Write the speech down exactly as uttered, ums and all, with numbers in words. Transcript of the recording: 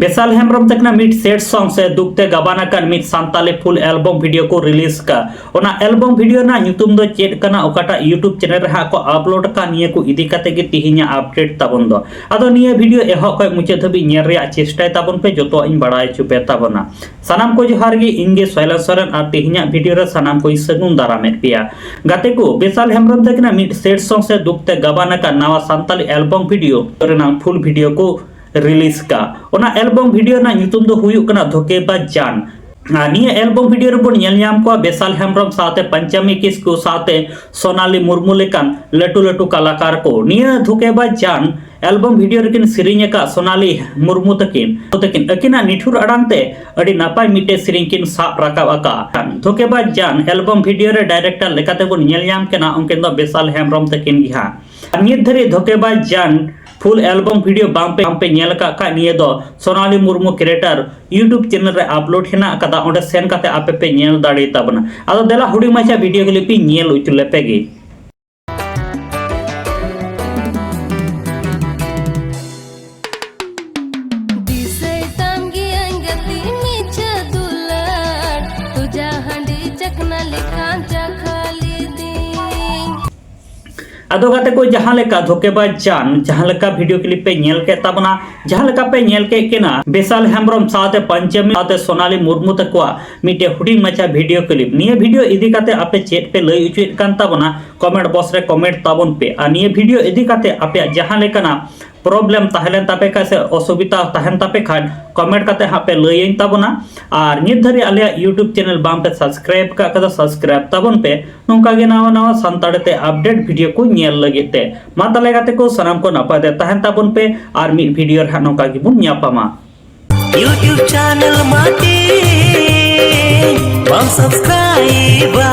ᱵᱮᱥᱟᱞ ᱦᱮᱢᱵᱨᱚᱢ ᱛᱟᱹᱠᱤᱱᱟᱜ ᱢᱤᱫ ᱥᱮᱰ ᱥᱚᱝ ᱥᱮ ᱫᱩᱠ ᱛᱮ ᱜᱟᱵᱟᱱ ᱟᱠᱟᱱ ᱢᱤᱫ ᱥᱟᱱᱛᱟᱞᱤ ᱯᱷᱩᱞ ᱮᱞᱵᱚᱢ ᱵᱷᱤᱰᱤᱭᱳ ᱠᱚ ᱨᱤᱞᱤᱡᱽ ᱠᱟᱜ᱾ ᱚᱱᱟ ᱮᱞᱵᱚᱢ ᱵᱷᱤᱰᱤᱭᱳ ᱨᱮᱱᱟᱜ ᱧᱩᱛᱩᱢ ᱫᱚ ᱪᱮᱫ ᱠᱟᱱᱟ, ᱚᱠᱟᱴᱟᱜ YouTube ᱪᱮᱱᱮᱞ ᱨᱮ ᱦᱟᱸᱜ ᱠᱚ ᱟᱯᱞᱳᱰ ᱟᱠᱟᱫ, ᱱᱤᱭᱟᱹ ᱠᱚ ᱤᱫᱤ ᱠᱟᱛᱮ ᱜᱮ ᱛᱤᱦᱤᱧᱟᱜ ᱟᱯᱰᱮᱴ ᱛᱟᱵᱚᱱ ᱫᱚ᱾ ᱟᱫᱚ ᱱᱤᱭᱟᱹ ᱵᱷᱤᱰᱤᱭᱳ ᱮᱦᱚᱵ ᱠᱷᱚᱱ ᱢᱩᱪᱟᱹᱫ ᱫᱷᱟᱹᱵᱤᱡ ᱧᱮᱞ ᱨᱮᱭᱟᱜ ᱪᱮᱥᱴᱟᱭ ᱛᱟᱵᱚᱱ ᱯᱮ, ᱡᱚᱛᱚᱣᱟᱜ ᱤᱧ ᱵᱟᱲᱟᱭ ᱦᱚᱪᱚ ᱯᱮ ᱛᱟᱵᱚᱱᱟ᱾ ᱥᱟᱱᱟᱢ ᱠᱚ ᱡᱚᱦᱟᱨ ᱜᱮ, ᱤᱧ ᱜᱮ ᱥᱚᱭᱞᱚᱱ ᱥᱚᱨᱮᱱ, ᱟᱨ ᱛᱤᱦᱤᱧᱟᱜ ᱵᱷᱤᱰᱤᱭᱳ ᱨᱮ ᱥᱟᱱᱟᱢ ᱠᱚᱧ ᱥᱟᱹᱜᱩᱱ ᱫᱟᱨᱟᱢᱮᱫ ᱯᱮᱭᱟ᱾ ᱜᱟᱛᱮ ᱠᱚ, ᱵᱮᱥᱟᱞ ᱦᱮᱢᱵᱨᱚᱢ ᱛᱟᱹᱠᱤᱱᱟᱜ ᱢᱤᱫ ᱥᱮᱰ ᱥᱚᱝ ᱥᱮ ᱫᱩᱠ ᱛᱮ ᱜᱟᱵᱟᱱ ᱟᱠᱟᱱ ᱱᱟᱣᱟ ᱥᱟᱱᱛᱟᱞᱤ ᱮᱞᱵᱚᱢ ᱵᱷᱤᱰᱤᱭᱳ ᱨᱮᱱᱟᱜ ᱯᱷᱩᱞ ᱵᱷᱤᱰᱤᱭᱳ ᱠᱚ ᱨᱤᱞᱤᱡᱽ ᱠᱟᱜ᱾ ᱚᱱᱟ ᱮᱞᱵᱚᱢ ᱵᱷᱤᱰᱤᱭᱳ ᱨᱮᱱᱟᱜ ᱧᱩᱛᱩᱢ ᱫᱚ ᱦᱩᱭᱩᱜ ᱠᱟᱱᱟ ᱫᱷᱳᱠᱮᱵᱟᱡᱽ ᱡᱟᱱ᱾ ᱟᱨ ᱱᱤᱭᱟᱹ ᱮᱞᱵᱚᱢ ᱵᱷᱤᱰᱤᱭᱳ ᱨᱮᱵᱚᱱ ᱧᱮᱞ ᱧᱟᱢ ᱠᱚᱣᱟ ᱵᱮᱥᱟᱞ ᱦᱮᱢᱵᱨᱚᱢ ᱥᱟᱶᱛᱮ ᱯᱚᱧᱪᱟᱢᱤ ᱠᱤᱥᱠᱩ ᱥᱟᱶᱛᱮ ᱥᱳᱱᱟᱞᱤ ᱢᱩᱨᱢᱩ ᱞᱮᱠᱟᱱ ᱞᱟᱹᱴᱩ ᱞᱟᱹᱴᱩ ᱠᱟᱞᱟᱠᱟᱨ ᱠᱚ᱾ ᱱᱤᱭᱟᱹ ᱫᱷᱳᱠᱮᱵᱟᱡᱽ ᱡᱟᱱ ᱮᱞᱵᱚᱢ ᱵᱷᱤᱰᱤᱭᱳ ᱨᱮᱠᱤᱱ ᱥᱮᱨᱮᱧ ᱟᱠᱟᱫ ᱥᱳᱱᱟᱞᱤ ᱢᱩᱨᱢᱩ ᱛᱟᱹᱠᱤᱱ, ᱛᱟᱹᱠᱤᱱ ᱟᱹᱠᱤᱱᱟᱜ ᱱᱤᱴᱷᱩᱨ ᱟᱲᱟᱝ ᱛᱮ ᱟᱹᱰᱤ ᱱᱟᱯᱟᱭ ᱢᱤᱫᱴᱮᱡ ᱥᱮᱨᱮᱧ ᱠᱤᱱ ᱥᱟᱵ ᱨᱟᱠᱟᱵ ᱟᱠᱟᱫ᱾ ᱫᱷᱳᱠᱮᱵᱟᱡᱽ ᱡᱟᱱ ᱮᱞᱵᱚᱢ ᱵᱷᱤᱰᱤᱭᱳ ᱨᱮ ᱰᱟᱭᱨᱮᱠᱴᱚᱨ ᱞᱮᱠᱟᱛᱮ ᱵᱚᱱ ᱧᱮᱞ ᱧᱟᱢ ᱠᱤᱱᱟ, ᱩᱱᱠᱤᱱ ᱫᱚ ᱵᱮᱥᱟᱞ ᱦᱮᱢᱵᱨᱚᱢ ᱛᱟᱹᱠᱤᱱ ᱜᱮ ᱦᱟᱸᱜ᱾ ᱟᱨ ᱱᱤᱛ ᱫᱷᱟᱹᱨᱤᱡ ᱫᱷᱳᱠᱮᱵᱟᱡᱽ ᱡᱟᱱ ᱯᱷᱩᱞ ᱮᱞᱵᱚᱢ ᱵᱷᱤᱰᱤᱭᱳ ᱵᱟᱝ ᱯᱮ, ᱵᱟᱝ ᱯᱮ ᱧᱮᱞ ᱟᱠᱟᱫ ᱠᱷᱟᱡ, ᱱᱤᱭᱟᱹ ᱫᱚ ᱥᱳᱱᱟᱞᱤ ᱢᱩᱨᱢᱩ ᱠᱨᱤᱭᱮᱴᱚᱨ YouTube ᱪᱮᱱᱮᱞ ᱨᱮ ᱟᱯᱞᱳᱰ ᱦᱮᱱᱟᱜ ᱟᱠᱟᱫᱟ, ᱚᱸᱰᱮ ᱥᱮᱱ ᱠᱟᱛᱮ ᱟᱯᱮ ᱯᱮ ᱧᱮᱞ ᱫᱟᱲᱮ ᱛᱟᱵᱚᱱᱟ᱾ ᱟᱫᱚ ᱫᱮᱞᱟ ᱦᱩᱰᱤᱧ ᱢᱟᱪᱷᱟ ᱵᱷᱤᱰᱤᱭᱳ ᱠᱞᱤᱯ ᱤᱧ ᱧᱮᱞ ᱦᱚᱪᱚ ᱞᱮᱯᱮ ᱜᱮ᱾ ᱫᱤᱥᱟᱹᱭ ᱛᱟᱢ ᱜᱤᱭᱟᱹᱧ ᱜᱟᱛᱮ ᱢᱤᱪᱷᱟᱹ ᱫᱩᱞᱟᱹᱲ, ᱛᱩᱡᱟ ᱦᱟᱺᱰᱤ ᱪᱟᱠᱷᱱᱟ ᱞᱮᱠᱷᱟᱱ ᱪᱟᱠᱷᱟ ᱞᱤᱫᱤᱧ᱾ ᱟᱫᱚ ᱜᱟᱛᱮ ᱠᱚ, ᱡᱟᱦᱟᱸ ᱞᱮᱠᱟ ᱫᱷᱳᱠᱮᱵᱟᱡᱽ ᱡᱟᱱ, ᱡᱟᱦᱟᱸ ᱞᱮᱠᱟ ᱵᱷᱤᱰᱤᱭᱳ ᱠᱞᱤᱯ ᱯᱮ ᱧᱮᱞ ᱠᱮᱫ ᱛᱟᱵᱚᱱᱟ, ᱡᱟᱦᱟᱸ ᱞᱮᱠᱟ ᱯᱮ ᱧᱮᱞ ᱠᱮᱫ ᱠᱤᱱᱟ ᱵᱮᱥᱟᱞ ᱦᱮᱢᱵᱨᱚᱢ ᱥᱟᱶᱛᱮ ᱯᱚᱧᱪᱚᱢᱤ ᱥᱟᱶᱛᱮ ᱥᱳᱱᱟᱞᱤ ᱢᱩᱨᱢᱩ ᱛᱟᱠᱚᱣᱟᱜ ᱢᱤᱫᱴᱮᱡ ᱦᱩᱰᱤᱧ ᱢᱟᱪᱷᱟ ᱵᱷᱤᱰᱤᱭᱳ ᱠᱞᱤᱯ, ᱱᱤᱭᱟᱹ ᱵᱷᱤᱰᱤᱭᱳ ᱤᱫᱤ ᱠᱟᱛᱮ ᱟᱯᱮ ᱪᱮᱫ ᱯᱮ ᱞᱟᱹᱭ ᱦᱚᱪᱚᱭᱮᱫ ᱠᱟᱱ ᱛᱟᱵᱚᱱᱟ, ᱠᱚᱢᱮᱱᱴ ᱵᱚᱠᱥ ᱨᱮ ᱠᱚᱢᱮᱱᱴ ᱛᱟᱵᱚᱱ ᱯᱮ᱾ ᱟᱨ ᱱᱤᱭᱟᱹ ᱵᱷᱤᱰᱤᱭᱳ ᱤᱫᱤ ᱠᱟᱛᱮ ᱟᱯᱮᱭᱟᱜ ᱡᱟᱦᱟᱸ ᱞᱮᱠᱟᱱᱟᱜ ᱯᱨᱚᱵᱞᱮᱢ ᱛᱟᱦᱮᱸ ᱞᱮᱱ ᱛᱟᱯᱮ ᱠᱷᱟᱡ ᱥᱮ ᱚᱥᱩᱵᱤᱫᱷᱟ ᱛᱟᱦᱮᱱ ᱛᱟᱯᱮ ᱠᱷᱟᱡ, ᱠᱚᱢᱮᱱᱴ ᱠᱟᱛᱮ ᱦᱟᱸᱜ ᱯᱮ ᱞᱟᱹᱭᱟᱹᱧ ᱛᱟᱵᱚᱱᱟ᱾ ᱟᱨ ᱱᱤᱛ ᱫᱷᱟᱹᱨᱤᱡ ᱟᱞᱮᱭᱟᱜ YouTube ᱪᱮᱱᱮᱞ ᱵᱟᱝ ᱯᱮ ᱥᱟᱵᱥᱠᱨᱟᱭᱤᱵ ᱠᱟᱜ ᱠᱷᱟᱡ ᱫᱚ ᱥᱟᱵᱥᱠᱨᱟᱭᱤᱵ ᱛᱟᱵᱚᱱ ᱯᱮ, ᱱᱚᱝᱠᱟ ᱜᱮ ᱱᱟᱣᱟ ᱱᱟᱣᱟ ᱥᱟᱱᱛᱟᱲᱤ ᱛᱮ ᱟᱯᱰᱮᱴ ᱵᱷᱤᱰᱤᱭᱳ ᱠᱚ ᱧᱮᱞ ᱞᱟᱹᱜᱤᱫ ᱛᱮ᱾ ᱢᱟ ᱛᱟᱦᱞᱮ ᱜᱟᱛᱮ ᱠᱚ, ᱥᱟᱱᱟᱢ ᱠᱚ ᱱᱟᱯᱟᱭ ᱛᱮ ᱛᱟᱦᱮᱱ ᱛᱟᱵᱚᱱ ᱯᱮ, ᱟᱨ ᱢᱤᱫ ᱵᱷᱤᱰᱤᱭᱳ ᱨᱮ ᱦᱟᱸᱜ ᱱᱚᱝᱠᱟ ᱜᱮᱵᱚᱱ ᱧᱟᱯᱟᱢᱟ᱾ YouTube ᱪᱮᱱᱮᱞ ᱢᱟᱴᱤ ᱵᱟᱢ ᱥᱟᱵᱥᱠᱨᱟᱭᱤᱵᱟ,